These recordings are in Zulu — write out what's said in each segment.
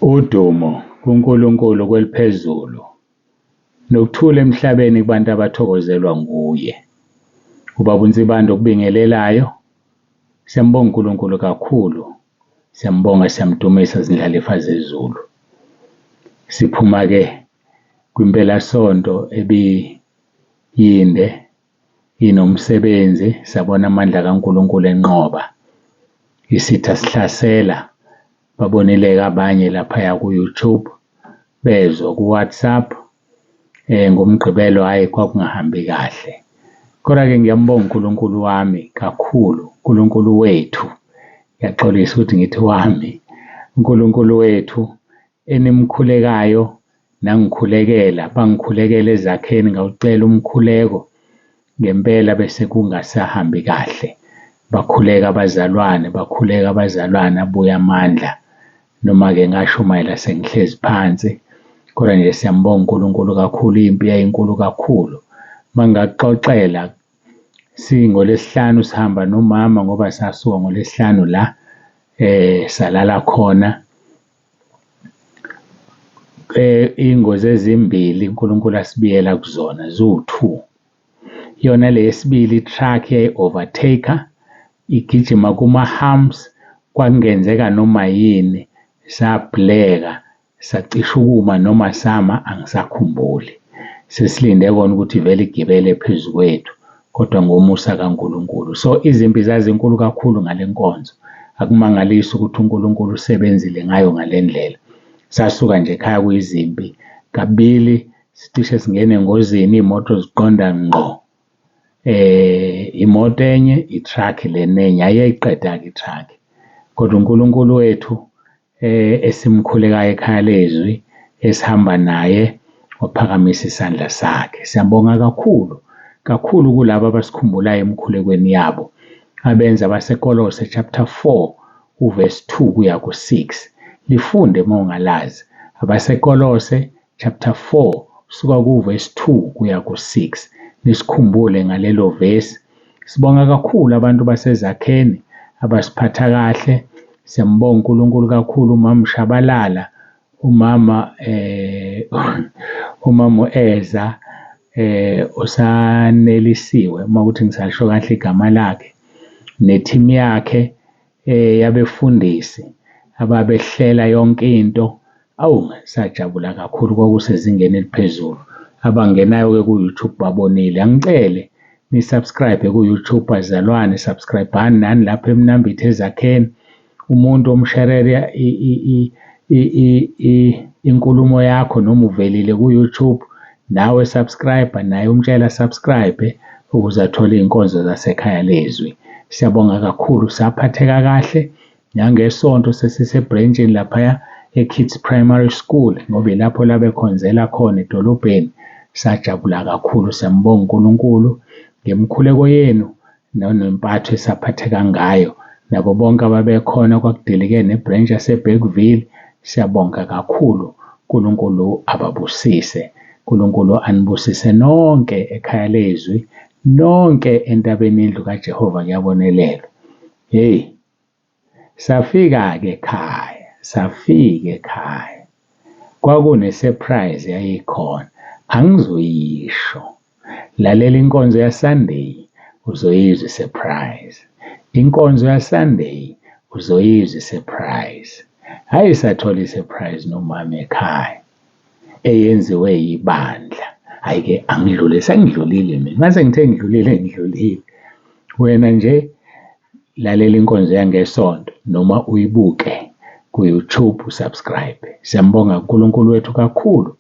Udumo kuNkulunkulu kweliphezulu, nokuthula emhlabeni kubantu abathokozelwa nguye. Ubaba uNsibande okubingelelayo, siyambonga uNkulunkulu kakhulu, siyambonga siyamdumisa zindlalifa zezulu. Siphuma-ke kwimpelasonto ebiyinde inomsebenzi, sabona amandla kaNkulunkulu enqoba. Isitha sihlasela, babonile-ke abanye laphaya ku-YouTube, bezwa ku-WhatsApp, ngoMgqibelo hhayi kwakungahambi kahle. Kodwa-ke ngiyambonga uNkulunkulu wami kakhulu, uNkulunkulu wethu, ngiyaxolisa ukuthi ngithi wami, uNkulunkulu wethu enimkhulekayo nangikhulekela, bangikhulekela ezakheni ngawucela umkhuleko, ngempela bese kungasahambi kahle. Bakhuleka abazalwane, bakhuleka abazalwane abuya amandla, noma-ke ngashumayela sengihlezi phansi, kodwa nje siyambonga uNkulunkulu kakhulu, impi yayinkulu kakhulu. Mangingakuxoxela singoLwesihlanu sihamba nomama ngoba sasuka ngoLwesihlanu la salala khona. Iy'ngozi ezimbili uNkulunkulu asibiyela kuzona ziwu-two. Yona le yesibili i-truck yayi-overtake-a igijima kuma-humps, kwakungenzeka noma yini, sabhleka sacishe ukuma noma sama angisakhumbuli. Sesilinde kona ukuthi ivele igibele phezu kwethu kodwa ngomusa kaNkulunkulu. So, izimpi zazinkulu kakhulu ngale nkonzo, akumangalisi ukuthi uNkulunkulu usebenzile ngayo ngale ndlela. Sasuka nje ekhaya kuyizimpi, kabili sicishe singene engozini iy'moto ziqonda ngqo. Imoto enye, i-truck lena enye, hhayi yayiqeda-ke i-truck. Kodwa uNkulunkulu wethu esimkhulekayo ekhaya lezwi, esihamba naye waphakamisa isandla sakhe. Siyabonga kakhulu, kakhulu kulabo abasikhumbulayo emikhulekweni yabo, abenza abaseKolose chapter 4 uverse 2 kuya ku-6. Lifunde uma ungalazi, abaseKolose chapter 4 suka kuverse 2 kuya ku-6. Nisikhumbule ngalelo vesi. Sibonga kakhulu abantu basezakheni abasiphatha kahle. Siyambonga uNkulunkulu kakhulu umama Shabalala, umama umama Eza usanelisiwe uma kuthi ngisalisho kahle igama lakhe, ne-team yakhe yabefundisi ababehlela yonke into. Awu, sajabula kakhulu kwakusezingeni eliphezulu. Abangenayo-ke ku-YouTube babonile. Angicele ni-subscribe ku-YouTube bazalwane, subscribe-ani nani lapha eMnambithi ezakheni. Umuntu omsherele inkulumo yakho noma uvelile ku-YouTube, nawe subscribe, naye umtshela subscribe ukuze athole iy'nkonzo zasekhaya lezwi. Siyabonga kakhulu, saphatheka kahle nangesonto sesisebhrentshini laphaya e-Kids Primary School ngoba ilapho la bekhonzela khona edolobheni. Sajabula kakhulu, siyambonga uNkulunkulu ngemikhuleko yenu nanempatho esaphatheka ngayo nabo bonke ababekhona kwakudilike nebhrentshi yaseBergville. Siyabonga kakhulu, uNkulunkulu ababusise, uNkulunkulu anibusise nonke ekhaya lezwi, nonke entabeni yendlu kaJehova kuyabonelelwa. Hey, safika-ke ekhaya, safika ekhaya, kwakune-surprise yayikhona, angizoyisho. Lalela inkonzo ya-Sunday uzoyizwa i-surprise. Inkonzo ya-Sunday uzoyizwa i-surprise. Hhayi, sathola i-surprise nomama ekhaya eyenziwe yibandla. Hhayi-ke angidlule, sengidlulile mina, mase ngithe ngidlulile ngidlulile. Wena nje lalela inkonzo yangesonto noma uyibuke ku-YouTube usubscribe. Siyambonga uNkulunkulu wethu kakhulu.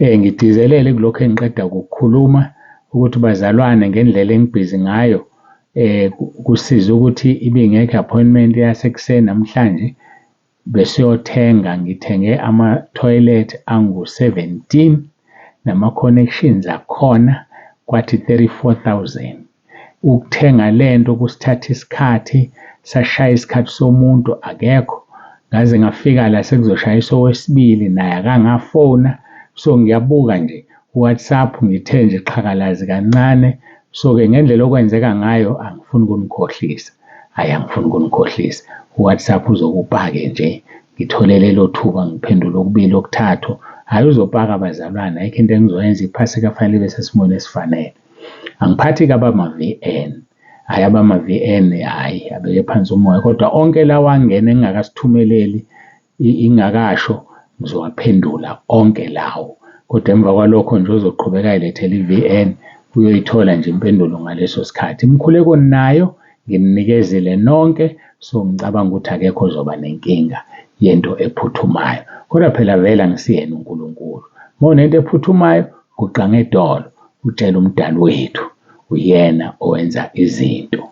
Ngigcizelele kulokhu engiqeda kukukhuluma ukuthi bazalwane ngendlela engibhizi ngayo kusiza ukuthi ibingekho i-appointment yasekuseni namhlanje besiyothenga, ngithenge ama-toilet angu-17 nama-connections akhona kwathi 34,000. Ukuthenga lento kusithatha isikhathi, sashaya isikhathi somuntu akekho, ngaze ngafika la sekuzoshayisa owesibili naye akangafona. So ngiyabuka nje ku-WhatsApp ngithe nje xhakalazi kancane. So-ke ngendlela okwenzeka ngayo angifuni ukunikhohlisa, hhayi angifuni ukunikhohlisa. U-WhatsApp uzokupake nje. Ngithole lelo thuba ngiphendule okubili okuthathu. Hhayi uzopaka bazalwane, ayikho into engizoyenza iphasika kufanele ibe sesimweni esifanele. Angiphathi-ke abama-V_N, hhayi abama-V_N hhayi abeke phansi umoya kodwa onke lawa angena engingakasithumeleli ingakasho ngizowaphendula onke lawo. Kodwa emva kwalokho nje ozoqhubeka ayilethele i-V_N uyoyithola nje impendulo ngaleso sikhathi. Imikhuleko ninayo, ngininikezile nonke, so ngicabanga ukuthi akekho ozoba nenkinga yento ephuthumayo. Kodwa phela vele angisiyena uNkulunkulu, uma unento ephuthumayo guqa ngedolo utshele umdali wethu, uyena owenza izinto.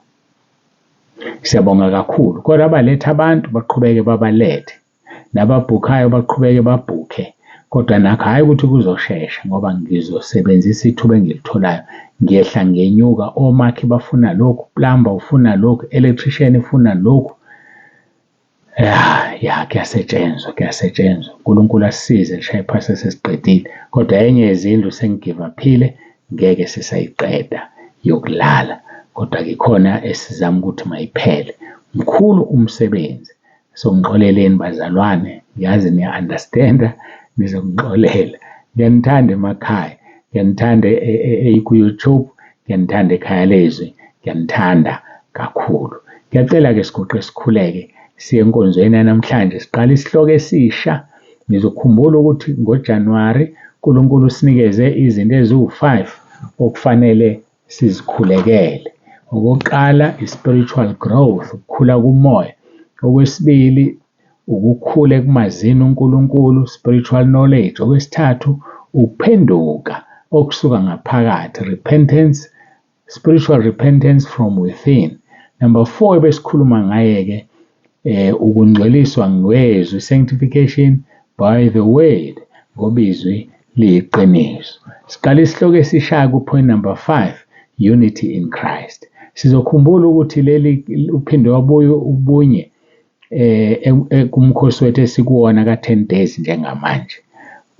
Siyabonga kakhulu, kodwa abaletha abantu baqhubeke babalethe, nababhukhayo baqhubeke babhukhe, kodwa nakho hhayi ukuthi kuzoshesha ngoba ngizosebenzisa ithuba engilitholayo. Ngiyehla ngenyuka, omakhi bafuna lokhu, plumber ufuna lokhu, electrician ifuna lokhu. Ya, ya kuyasetshenzwa, kuyasetshenzwa. uNkulunkulu asisize lishaye iphasi sesiqedile, kodwa enye yezindlu sengigivaphile ngeke sisayiqeda yokulala, kodwa-ke ikhona esizama ukuthi mayiphele. Mkhulu umsebenzi, so ngixoleleni bazalwane, ngiyazi niya-understand-a nizongixolela. Ngiyanithanda emakhaya, ngiyanithanda ku-YouTube, ngiyanithanda ekhaya lezwi, ngiyanithanda kakhulu. Ngiyacela-ke siguqe sikhuleke siye enkonzweni yanamhlanje, siqala isihloko esisha. Nizokhumbula ukuthi ngoJanuwari uNkulunkulu usinikeze izinto eziwu-5 okufanele sizikhulekele. Okokuqala, i-spiritual growth, ukukhula kumoya. Okwesibili, ukukhula ekumazini uNkulunkulu, spiritual knowledge. Okwesithathu, ukuphenduka okusuka ngaphakathi, repentance, spiritual repentance from within. Number 4 ebesikhuluma ngaye-ke ukungcweliswa ngezwi, sanctification by the word, ngoba izwi liyiqiniso. Siqala isihloko esishaya ku-point number 5, unity in Christ. Sizokhumbula ukuthi leli uphinde wabuya ubunye kumkhosi wethu esikuwona ka-10 days njengamanje.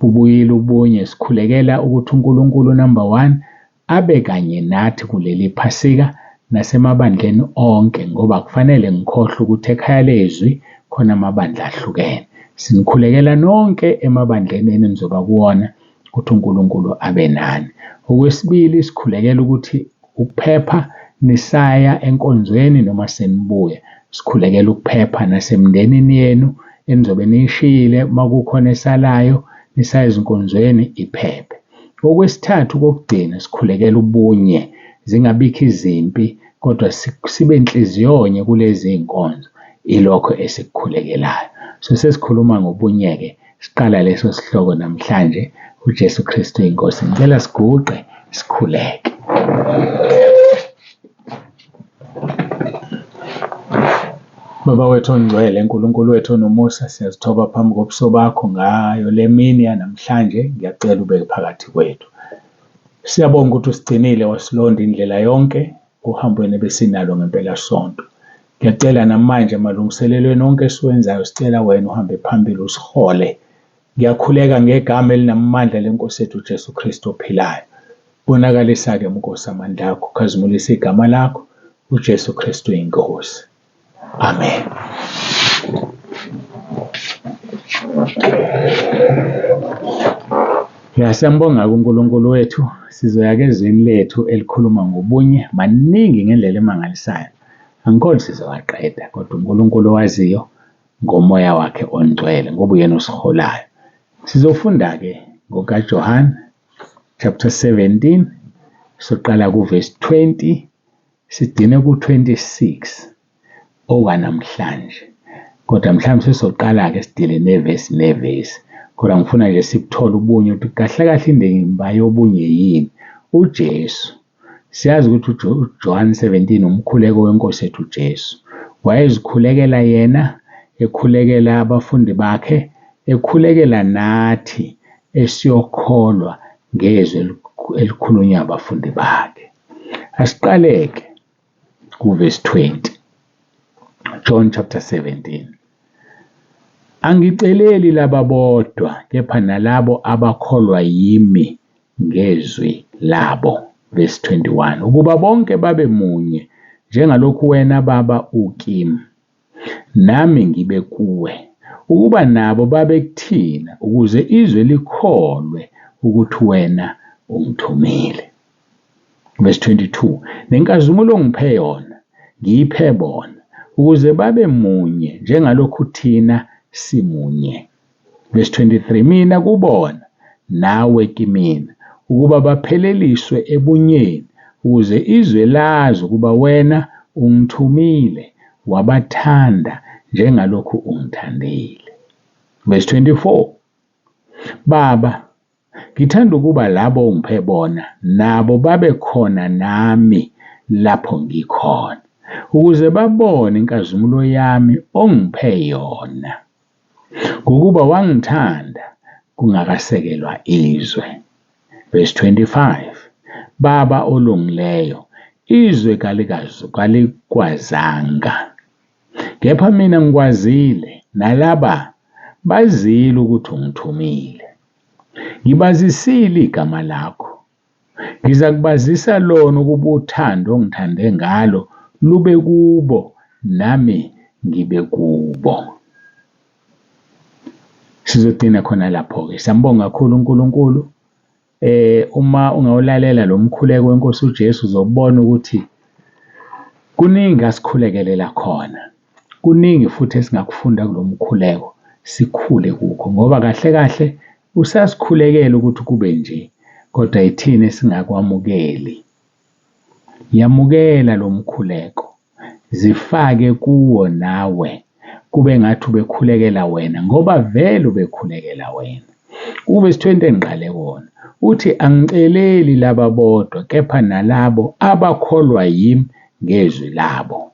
Bubuyile ubunye, sikhulekela ukuthi uNkulunkulu number 1 abe kanye nathi kuleli phasika nasemabandleni onke, ngoba kufanele ngikhohlwe ukuthi ekhaya lezwi khona amabandla ahlukene. Sinikhulekela nonke emabandleni enizoba kuwona ukuthi uNkulunkulu abe nani. Okwesibili, sikhulekela ukuthi ukuphepha nisaya enkonzweni noma senibuya. Sikhulekela ukuphepha nasemndenini yenu enizobe niyishiyile, makukhona esalayo nisaya ezinkonzweni iphephe. Okwesithathu kokugcina, sikhulekela ubunye, zingabikho izimpi kodwa sibe nhliziyonye kulezi iy'nkonzo. Ilokho esikukhulekelayo. So sesikhuluma ngobunye-ke, siqala leso sihloko namhlanje. uJesu Kristu inkosi. Ngicela siguqe sikhuleke. Baba wethu ongcwele, uNkulunkulu wethu onomusa, siyazithoba phambi kobuso bakho ngayo le mini yanamhlanje. Ngiyacela ube phakathi kwethu. Siyabonga ukuthi usigcinile wasilonda indlela yonke ohambweni ebesinalo ngempelasonto. Ngiyacela namanje emalungiselelweni onke esiwenzayo, sicela wena uhambe phambili usihole. Ngiyakhuleka ngegama elinamandla lenkosi yethu uJesu Kristu ophilayo. Bonakalisa-ke Nkosi amandla akho, khazimulisa igama lakho, uJesu Kristu inkosi. Amen. Ya, siyambonga uNkulunkulu wethu. Sizoya ke ezwini lethu elikhuluma ngobunye, maningi ngendlela emangalisayo. Angikholwa sizowaqeda kodwa uNkulunkulu owaziyo ngomoya wakhe ongcwele ngoba uyena osiholayo. Sizofunda-ke ngokaJohane chapter 17 soqala kuvesi 20 sigcine ku-26 okwanamhlanje. Kodwa mhlawumbe sizoqala-ke sidile nevesi nevesi, kodwa ngifuna nje sikuthole ubunye ukuthi kahle kahle indima yobunye yini. UJesu, siyazi ukuthi uJohn 17 umkhuleko wenkosi yethu uJesu. Wayezikhulekela yena, ekhulekela abafundi bakhe, ekhulekela nathi esiyokholwa ngezwi elikhulunywa abafundi bakhe. Asiqaleke kuvesi 20, John chapter 17. Angiceleli laba bodwa kepha nalabo abakholwa yimi ngezwi labo. Verse 21, ukuba bonke babe munye njengalokhu wena Baba ukimi nami ngibe kuwe, Ukuba nabo babe kuthina ukuze izwe likholwe ukuthi wena ungithumile. Verse 22, nenkazimulo ongiphe yona ngiyiphe bona ukuze babe munye njengalokhu thina simunye. Verse 23, mina kubona nawe kimina ukuba bapheleliswe ebunyeni ukuze izwe lazi ukuba wena ungithumile wabathanda njengalokhu ungithandile. Verse 24, Baba, ngithanda ukuba labo ongiphe bona nabo babe khona nami lapho ngikhona, ukuze babone inkazimulo yami ongiphe yona, ngokuba wangithanda kungakasekelwa izwe. Verse 25, Baba olungileyo, izwe kalikwazanga, kepha mina ngikwazile, nalaba bazile ukuthi ungithumile. Ngibazisile igama lakho, ngizakubazisa lona ukuba uthando ongithande ngalo lube kubo nami ngibe kubo. Sizogcina khona lapho-ke. Siyambonga kakhulu uNkulunkulu. Uma ungawulalela lo mkhuleko wenkosi uJesu uzobona ukuthi kuningi asikhulekelela khona, kuningi futhi esingakufunda kulo mkhuleko sikhule kukho, ngoba kahle kahle usasikhulekela ukuthi kube nje, kodwa yithina esingakwamukeli. Yamukela lo mkhuleko, zifake kuwo nawe, kube ngathi ubekhulekela wena, ngoba vele ubekhulekela wena. Uvesi 20 engiqale wona uthi angiceleli laba bodwa kepha nalabo abakholwa yimi ngezwi labo.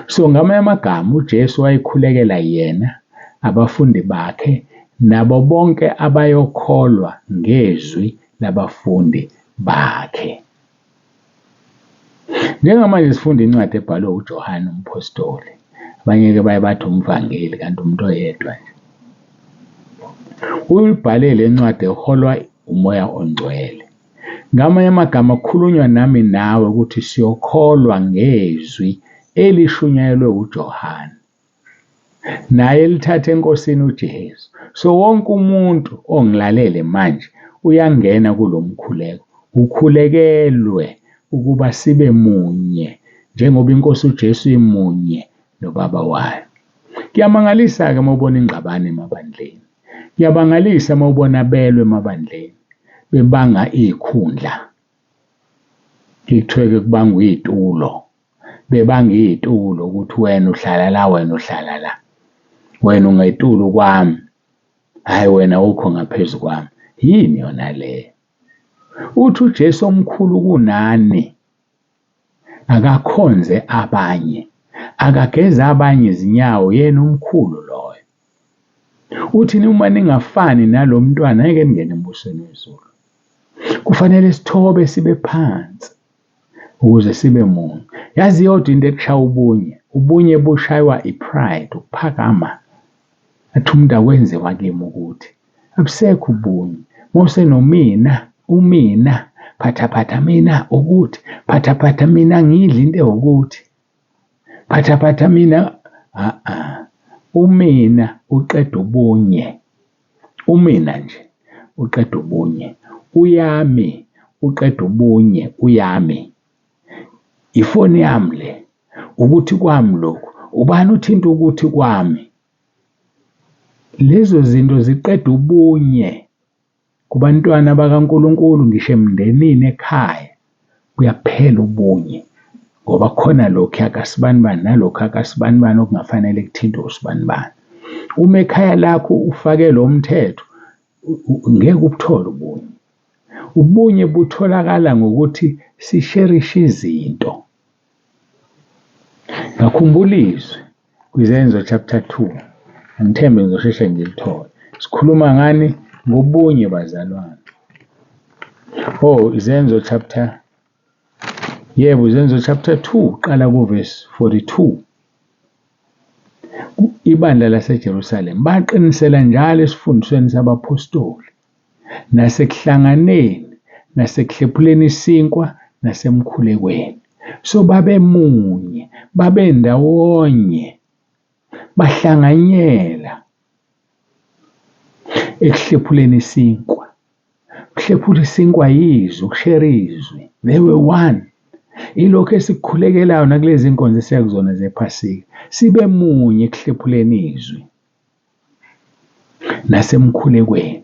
So ngamanye amagama uJesu wayekhulekela yena, abafundi bakhe, nabo bonke abayokholwa ngezwi labafundi bakhe. Njengamanje sifunda incwadi ebhalwe uJohane umphostoli, abanye-ke baye bathi umvangeli kanti umuntu oyedwa nje. Uyibhale le ncwadi eholwa uMoya oNgcwele. Ngamanye amagama kukhulunywa nami nawe ukuthi siyokholwa ngezwi elishunyayelwe uJohane, naye elithathe eNkosini uJesu. So wonke umuntu ongilalele manje uyangena kulo mkhuleko, ukhulekelwe ukuba sibe munye njengoba iNkosi uJesu imunye noBaba wayo. Kuyamangalisa-ke uma ubona ingxabano emabandleni, kuyamangalisa uma ubona belwe emabandleni bebanga iy'khundla, kuthiwe-ke kubangwa iy'tulo, bebanga iy'tulo ukuthi wena uhlala la, wena uhlala la, wena ungetulu kwami, hhayi wena awukho ngaphezu kwami. Yini yona leyo? Uthi uJesu omkhulu kunani akakhonze abanye, akageze abanye izinyawo, yena umkhulu loyo. Uthi uma ningafani nalo mntwana ngeke ningene embusweni wezulu. Kufanele sithobe sibe phansi ukuze sibe munye. Yazi iyodwa into ekushaya ubunye, ubunye bushaywa i-pride, ukuphakama. Athi umuntu akwenziwa kimi ukuthi abusekho ubunye. Mawusenomina, umina, phathaphatha mina ukuthi, phathaphatha mina ngidla into ewukuthi, phathaphatha mina, a-a. Umina uqeda ubunye, umina nje uqeda ubunye, uyami uqeda ubunye, uyami. Ifoni yami le, ukuthi kwami lokhu, ubani uthinta ukuthi kwami? Lezo zinto ziqeda ubunye kubantwana bakaNkulunkulu, ngisho emndenini ekhaya kuyaphela ubunye, ngoba khona lokhu akasibanibani nalokhu akasibanibani okungafanele kuthintwe usibanibani. Uma ekhaya lakho ufake lo mthetho, ngeke ubuthole ubunye. Ubunye butholakala ngokuthi sisherishe izinto. Ngakhumbula izwi kwiZenzo chapter 2, angithembe ngizosheshe ngilithole. Sikhuluma ngani? Ngobunye bazalwane. Oh, Izenzo chapter, yebo, Izenzo chapter 2, qala ku verse 42. Ibandla laseJerusalem baqinisela njalo esifundisweni sabaphostoli nasekuhlanganeni nasekuhlephuleni isinkwa nasemkhulekweni. So babe munye, babe ndawonye, bahlanganyela. Ekuhlephuleni isinkwa. Ukuhlephula isinkwa yizwi, ukushera izwi. They were one. Ilokhu esikukhulekelayo nakulezi nkonzo esiya kuzona zephasika. Sibe munye ekuhlephuleni izwi nasemkhulekweni.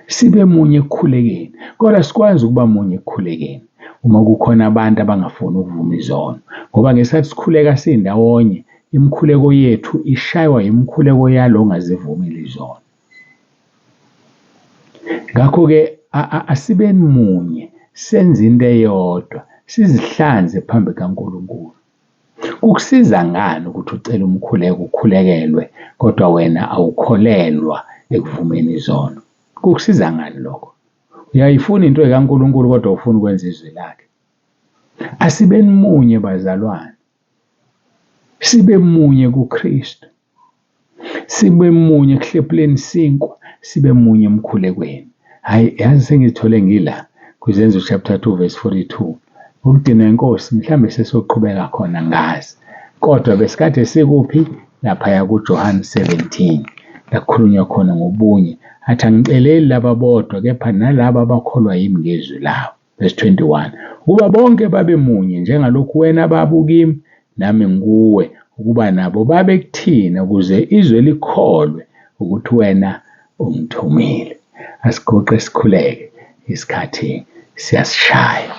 Sibe munye ekukhulekeni, kodwa sikwazi ukuba munye ekukhulekeni uma kukhona abantu abangafuni ukuvuma izono, ngoba ngesikhathi sikhuleka sindawonye imikhuleko yethu ishaywa imikhuleko yalo ongazivumile izono. Ngakho-ke asibeni munye, senze into eyodwa, sizihlanze phambi kaNkulunkulu. Kukusiza ngani ukuthi ucele umkhuleko ukhulekelwe kodwa wena awukholelwa ekuvumeni izono? Kukusiza ngani lokho? Uyayifuna into ekaNkulunkulu kodwa ufuna ukwenza izwi lakhe. Asibeni munye bazalwane, sibe munye kuKristu, sibe munye ekuhlephuleni isinkwa, sibe munye emkhulekweni. Hhayi, yazi sengizithole ngila kwiZenzo chapter 2 verse 42. Ukugcina inkosi mhlambe sesoqhubeka khona ngazi, kodwa besikade sikuphi laphaya kuJohane 17 la kukhulunywa khona ngobunye, athi angiceleli laba bodwa kepha nalaba abakholwa yimi ngezwi labo. Verse 21, ukuba bonke babe munye njengalokhu wena Baba ukimi nami ngikuwe, ukuba nabo babe kuthina ukuze izwe likholwe ukuthi wena ungithumile. Asiguqe sikhuleke, isikhathi siyasishaya.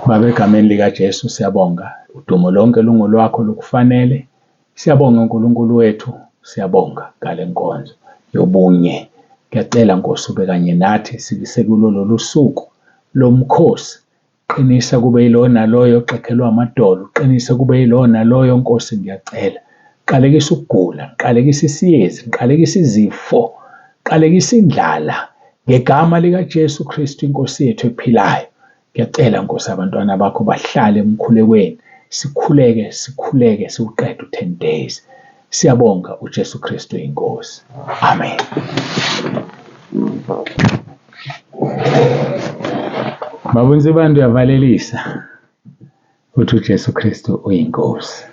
Baba, egameni likaJesu siyabonga, udumo lonke lungolwakho lukufanele. Siyabonga uNkulunkulu wethu, siyabonga ngale nkonzo yobunye. Ngiyacela Nkosi ube kanye nathi sikulo lolu suku lomkhosi. Qinisa kube yilowo naloyo oxegelwa amadolo, qinisa kube yilowo naloyo Nkosi ngiyacela. Qalekisa ukugula, qalekisa isiyezi, qalekisa izifo, qalekisa indlala ngegama likaJesu Kristu inkosi yethu ephilayo. Ngiyacela Nkosi abantwana bakho bahlale emkhulekweni, sikhuleke sikhuleke siwuqede u-10 days. Siyabonga uJesu Kristu inkosi. Amen. Baba uNsibande uyavalelisa uthi uJesu Kristu uyinkosi.